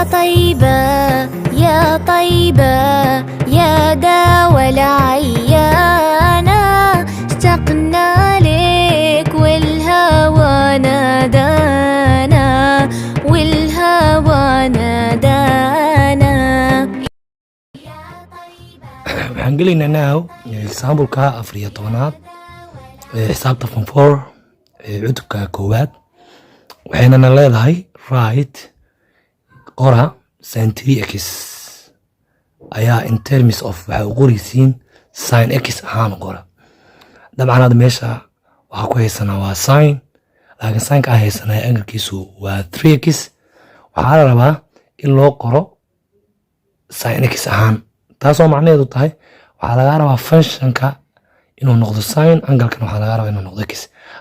يا طيبة، يا طيبة، يا داوى العيانة، اشتقنا لك والهوى نادانا، والهوى نادانا. Waxaan gelaynaa now exampleka 14aad ee xisaabta form four ee cutubka koowaad. Waxaynana leedahay: write, qora sin 3x ayaa in terms of, waxay u qoraysiin sin x ahaan u qora. Dabcan hadda meesha waxaa ku haysanaa waa sin, laakiin sinka aan haysanaya anglekiisu waa 3x. Waxaa la rabaa in loo qoro sin x ahaan, taasoo macnaheedu tahay waxaa lagaa rabaa functionka inuu noqdo sin, anglekan waxaa lagaa rabaa inuu noqdo x.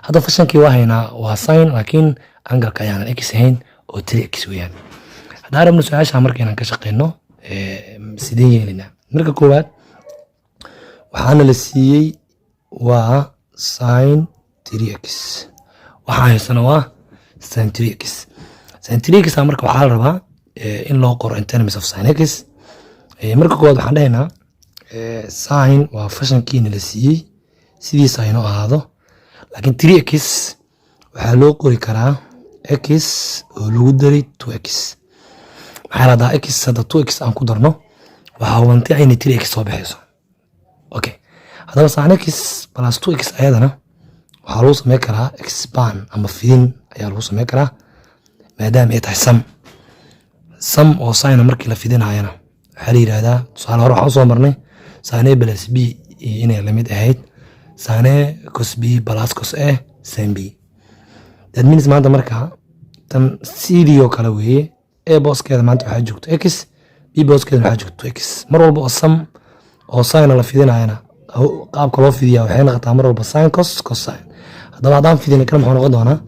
Hadda functionkii waa haynaa, waa sin, laakiin angleka ayaanan x ahayn oo 3x weeyaan. Haddaan rabno su-aasha marka inaan ka shaqeyno, sideen yeelinaa? Marka koowaad waxaana la siiyey waa sin 3x. Waxaa haysana waa sin 3x. Sin 3x marka waxaa la rabaa in loo qoro in terms of sin x. Marka koowaad waxaan dhahaynaa sin waa functionkiina la siiyey, sidiisa aynoo ahaado, laakiin 3x waxaa loo qori karaa x oo lagu daray 2x. Maxaa la dhahaa x? Hadda 2x aan ku darno, waxaa hubanti inay 3x soo baxayso. Okay, haddaba sin x plus 2x ayadana waxaa lagu sameyn karaa expand ama fidin ayaa lagu sameyn karaa, maadaama ay tahay sum oo sina. Markii la fidinayana waxaa la yidhahdaa, tusaale hore waxaan usoo marnay sin a plus b iyo inay lamid ahayd sin a cos b plus cos a sin b. That means maanta marka tan sidii oo kale weeye. A booskeeda maanta waxaa joogto x, b booskeeda waxaa joogto x. Mar walba oo sum oo sina la fidinayana, qaabka loo fidiyaa waxay noqotaa mar walba sin cos, cos sin. Haddaba haddaan fidina kan muxuu noqon doonaa?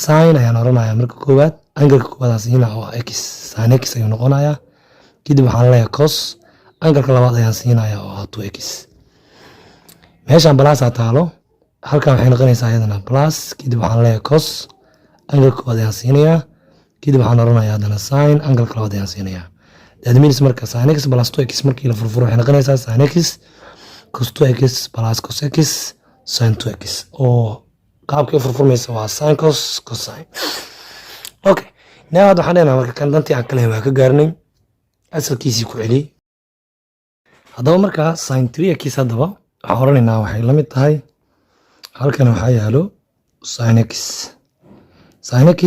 Sin ayaan oranaya marka koowaad, angleka koowaad aan siina oo ah x, sin x ayuu noqonayaa. Kadib waxaan leeyahay cos, angleka labaad ayaan siinaya oo ah 2x. Meeshaan plusaa taalo, halkan waxay noqonaysaa iyadana plus. Kadib waxaan leeyahay cos, angleka koowaad ayaan siinayaa. Kadib waxaan oranayaa haddana sin, angleka labaad ayaan siinayaa. That means marka sin x plus 2x markii la furfuro waxay noqonaysaa sin x cos 2x plus cos x sin 2x, oo qaabkay u furfurmaysa waa sin cos, cos sin. Okay, now hadda waxaan leenahay marka kan dantii aan ka lahayn waa ka gaarnay, asalkiisii ku celiyey. Haddaba markaa sin 3x haddaba waxaan oranaynaa waxay la mid tahay, halkan waxaa yaalo sin x. Sin x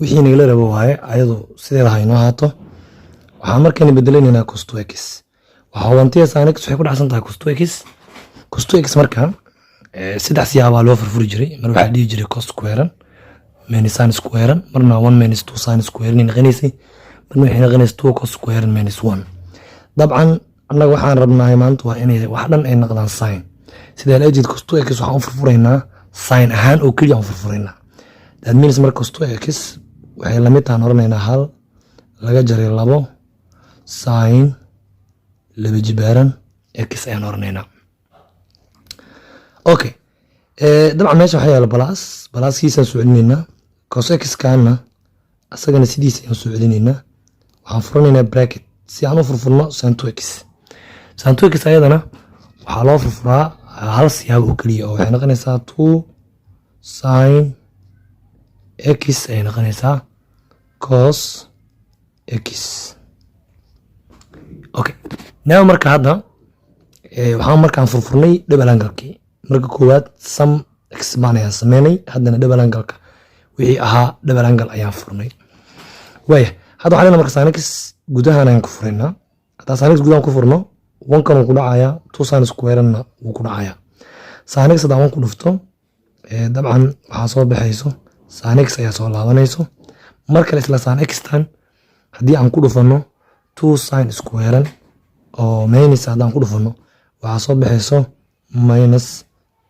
wixii nagala rabo waaye, ayadu sideeda ha inoo ahaato. Waxaan markana bedelanaynaa cos 2x. Waxaa hubantiya sin x waxay ku dhacsan tahay cos 2x. Cos 2x marka saddex siyaabaa loo furfuri jiray. Mar waxaa dhihi jiray cos squarean minus sin squarean, marna 1 minus 2 sin squarean ay noqonaysay, marna waxay noqonaysay 2 cos squarean minus 1. Dabcan annaga waxaan rabnahay maanta waa inay wax dhan ay noqdaan sin. Sidaa la jeed, cos 2x waxaan u furfuraynaa sin ahaan oo keliya aan u furfuraynaa. That means marka cos 2x waxay lamid tahan oranaynaa hal laga jaray labo sin laba jibaaran x ayaan oranaynaa. Okay, dabcan meesha waxaa yaala plus, pluskiisaan soo celinaynaa. Cos x kaana asagana sidiisa ayaan soo celinaynaa. Waxaan furanaynaa bracket si aan u furfurno sin 2x. Sin 2x ayadana waxaa loo furfuraa hal siyaab oo keliya, oo waxay noqonaysaa 2 sin x ayay noqonaysaa cos x. Okay, now marka hadda waxaan markaan furfurnay double angle-kii. Marka koowaad sum expand ayaan sameynay, haddana double angle-ka wixii ahaa double angle ayaan furnay. Waaya, hadda waxaan leenahay marka sin x gudahan ayaan ku furaynaa. Haddaan sin x gudahan ku furno, one-kan wuu ku dhacayaa, two sin square-na wuu ku dhacayaa. Sin x haddaan one ku dhufto, dabcan waxaa soo baxayso sin x ayaa soo laabanayso. Mar kale isla sin x tan haddii aan ku dhufano two sin square oo minus haddaan ku dhufano, waxaa soo baxayso minus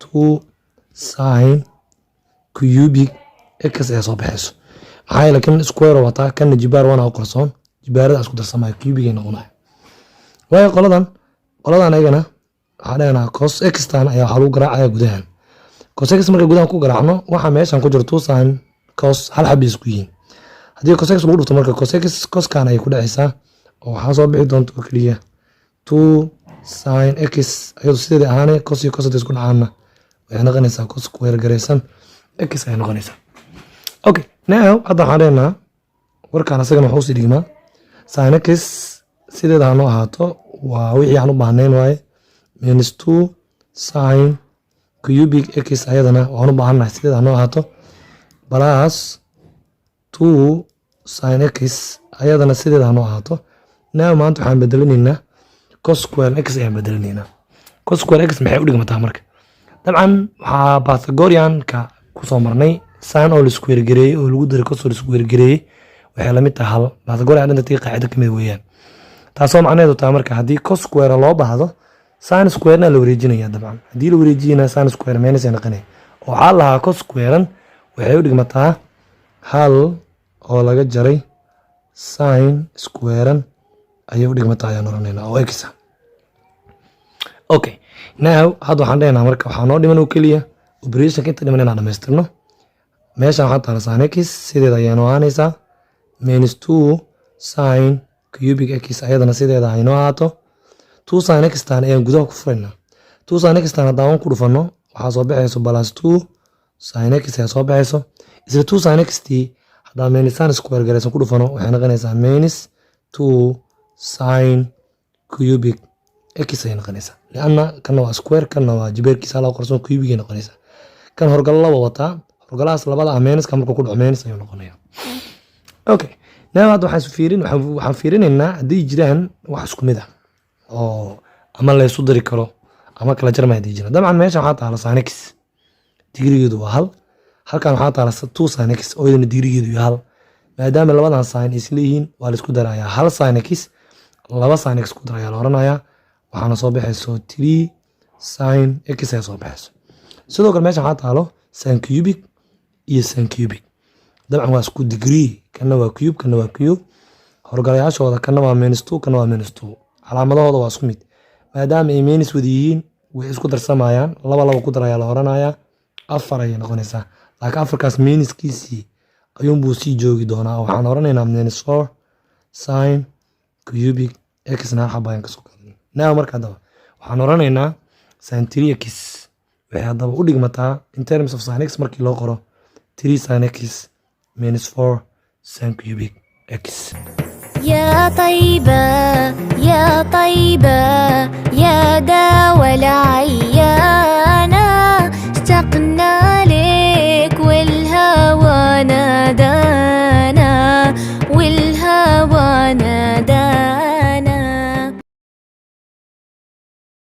two sin cubic x ayaa soo baxayso. Maxaa yeele kan square wataa, kanna jibaar wana u qarsoon, jibaarada isku darsamaya cubic ay noqonaya. Waayo, qoladan ayagana waxaa dhehnaa cos x tan ayaa waxaa lagu garaacaya gudahan. Cos x marka gudahan ku garaacno, waxa meeshan ku jiro two sin cos hal xabi isku yihiin. Haddii cos x lagu dhufto marka, cos x coskan ayay ku dhacaysaa, oo waxaa soo bixi doonta oo keliya two sin x. Ayadu sideedii ahaanay. Cos iyo cos hadday isku dhacaanna, waxay noqonaysaa cos square garaysan x ayay noqonaysaa. Okay, now hadda waxaan leenaha warkaan asagana wuxuu sii dhigmaa sin x sideeda hanoo ahaato, waa wixii aan u baahnayn waaye. Minus two sin cubic x ayadana waan u baahannahay, sideeda hanoo ahaato. Plus two sin x ayadana sideeda hanoo ahaato. Now maanta waxaan bedelinaynaa cos square x ayaan bedelinaynaa. Cos square x maxay u dhigmataa marka? Dabcan waxaa Pythagorean-ka kusoo marnay sin oo la square gareeyey oo lagu daray cos oo la square gareeyey waxay la mid tahay hal. Pythagorean identity qaacido kamid weeyaan, taasoo macnaheedu tahay marka haddii cos square loo baahdo, sin square-na la wareejinaya. Dabcan haddii la wareejiyana, sin square minus ay noqonaya, oo waxaa lahaa cos square-an waxay u dhigmataa hal oo laga jaray sin square-an ayay u dhigmataa ayaan oranaynaa, oo x ah. Okay, now hadda waxaan dhehnaa marka waxaa noo dhiman oo keliya operationka inta dhiman inaan dhamaystirno. Meeshan waxaa taala sin x, sideeda ayaa noo ahaanaysaa. Minus two sin cubic x ayadana sideeda haynoo ahaato. Two sin x tan ayaan gudaha ku furaynaa. Two sin x tan haddaan ku dhufano, waxaa soo baxayso plus two sin x ayaa soo baxayso. Isla two sin x t haddaan minus sin square garaysan ku dhufano, waxay noqonaysaa minus two sin cubic x ayay noqonaysaa, lianna kanna waa square, kanna waa jibeerkiisa la qorsoon, cubic ay noqonaysaa. Kan horgalo laba wataa, horgalahaas labada ah minuska markuu ku dhaco minus ayuu noqonayaa. Okay, now hadda waxaan fiirinaynaa hadday jiraan wax isku mid ah oo ama la isu dari karo ama kala jarmaya hadday jiraan. Dabcan meeshan waxaa taala sin x, digrigeedu waa hal. Halkan waxaa taala two sin x oo iyadana digrigeedu yahay hal. Maadaama labadan sin isleeyihiin, waa la isku darayaa. Hal sin x laba sin x ku darayaa la oranayaa, waxaana soo baxayso three sin x ayaa soo baxayso. Sidoo kale meeshan waxaa taalo sin cubic iyo sin cubic. Dabcan waa isku degree, kana waa cube, kana waa cube. Horgalayaashooda kana waa minus two, kana waa minus two. Calaamadahooda waa isku mid. Maadaama ay minus wada yihiin, way isku darsamayaan. Laba laba ku dar ayaa la oranayaa, afar ayay noqonaysaa. Laakiin afarkaas minuskiisii ayuunbuu sii joogi doonaa. Waxaan oranaynaa minus four sin cubic x na hal xaba ayaan kasoo qaadanay. Now marka haddaba waxaan oranaynaa sin three x waxay haddaba u dhigmataa in terms of sin x markii loo qoro three sin x minus four sin cubic x. يا طيبة، يا طيبة، يا داوى العيانة، اشتقنا لك والهوى نادانا، والهوى.